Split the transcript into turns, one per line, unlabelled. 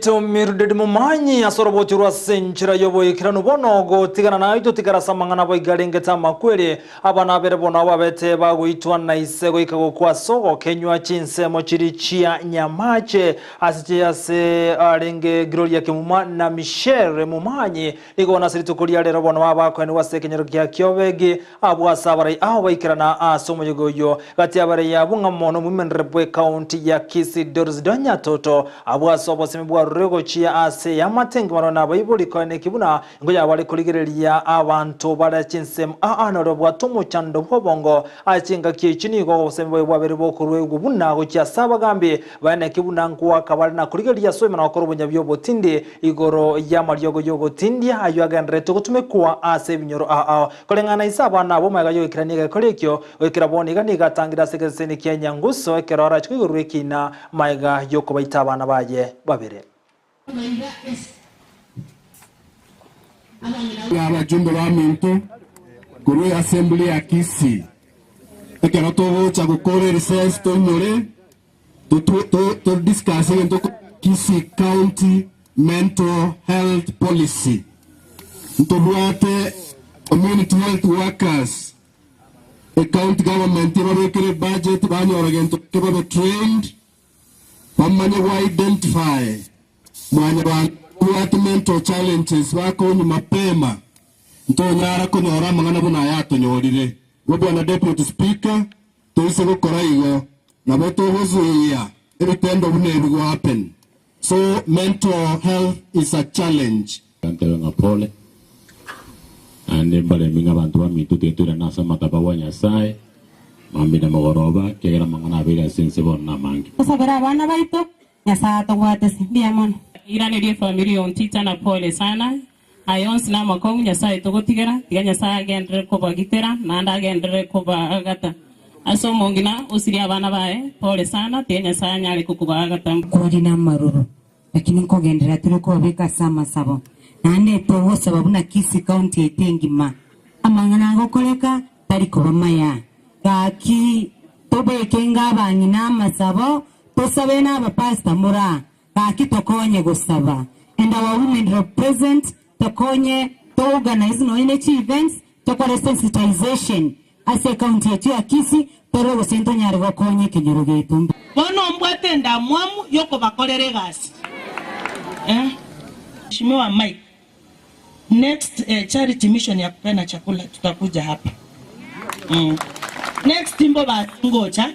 Mildred Momanyi ase oroboti rwa ase enchera y'oboikeranu bono gotigana naye totigara ase amang'ana boigo arengete amakweri. Abana abere bono abwo babete bagoitwa na ise goika gokwa ase ogokenywa chinsemo chiria chia Nyamache ase ase arenge Gloria Kemuma na Michelle Momanyi. Nigo bono ase rituko ria rero bono baba bakoenigwa ase ekenyoro gia Kiobegi abwo ase abarai ao baikerana ase omoyega oyio. Gati y'abarai abwo ng'a mono omoimenere bw'ecounty ya Kisii Doris Donya Toto abwo ase obosemi bwarure gochia ase eamate engima na abaibori koeneki buna ngonya bare korigereria abanto bare chinsemo aa nore obwate omochando bw'obongo ase chingaki echi nigo obosemi bwaye bwabere bokorwegwa buna gochia ase abagambi baeneki buna nkoaka bare na korigereria ase oimana gokora obonyabi obotindi igoro y'amariogo y'ogotindia ayio agendererete gotumekwa ase ebinyoro ao koreng'ana ise abana abo magega yogoikerania egekora ekio goikera bono iga nigo atangire ase egeseseni kia Nyanguso ekero arache koigorerwa ekina magega yokobaita abana baye babere.
Abajumbe baminto korwa assembly ya Kisii ekero togocha gokora erecess toinyore to discuss egento Kisii County Mental Health Policy. Ntobwate community health workers, e county government ebabekere budget banyora gento babe trained bamanye go identify mwanyabanto babwate mental challenges bakonywa mapema ntonyara konyora amang'ana buna aya atonyorire. Igo bwana Deputy Speaker, toise gokora igo nabo togozuia ebitendo buna ebi go happen. So mental health is a challenge.
Ntebe ng'a pole, naende mbaremi ng'a abanto baminto tiga toirane ase amataba bwa Nyasae, mambia na mogoroba, ekiagera amang'ana abeire ase ense bono namange.
Tosabere abana baito, Nyasae atobwatese. Mbuya mono.
Iraneria efamiri y'Ontita na pole sana. Aya onsi namakong'u Nyasae togotigera, tiga Nyasae agenderere kobagitera, naende agenderere kobaagata. Ase omong'ina osirie abana baye, pole sana, tiga Nyasae anyare kokobaagata.
Kweri namaroro, lakini nkogenderera tore kobabeka ase amasabo, naende togosaba buna Kisii County yaito engima, amang'ana agokoreka tari koba maya. Gaki tobeke nga abang'ina amasabo, tosabe na abapastor more aa, gaki tokonye gosaba. And our women represent tokonye to organize nonye ne chi events, tokore sensitization ase ecounty yaito ya Kisii, torore gose ntonyare gokonya ekenyoro giaito.
Bono mbwate endamwamu y'okobakorera egasi. Eh. Mheshimiwa Mike, next eh, charity mission ya kupeana chakula tutakuja hapa. Next mboba ngocha.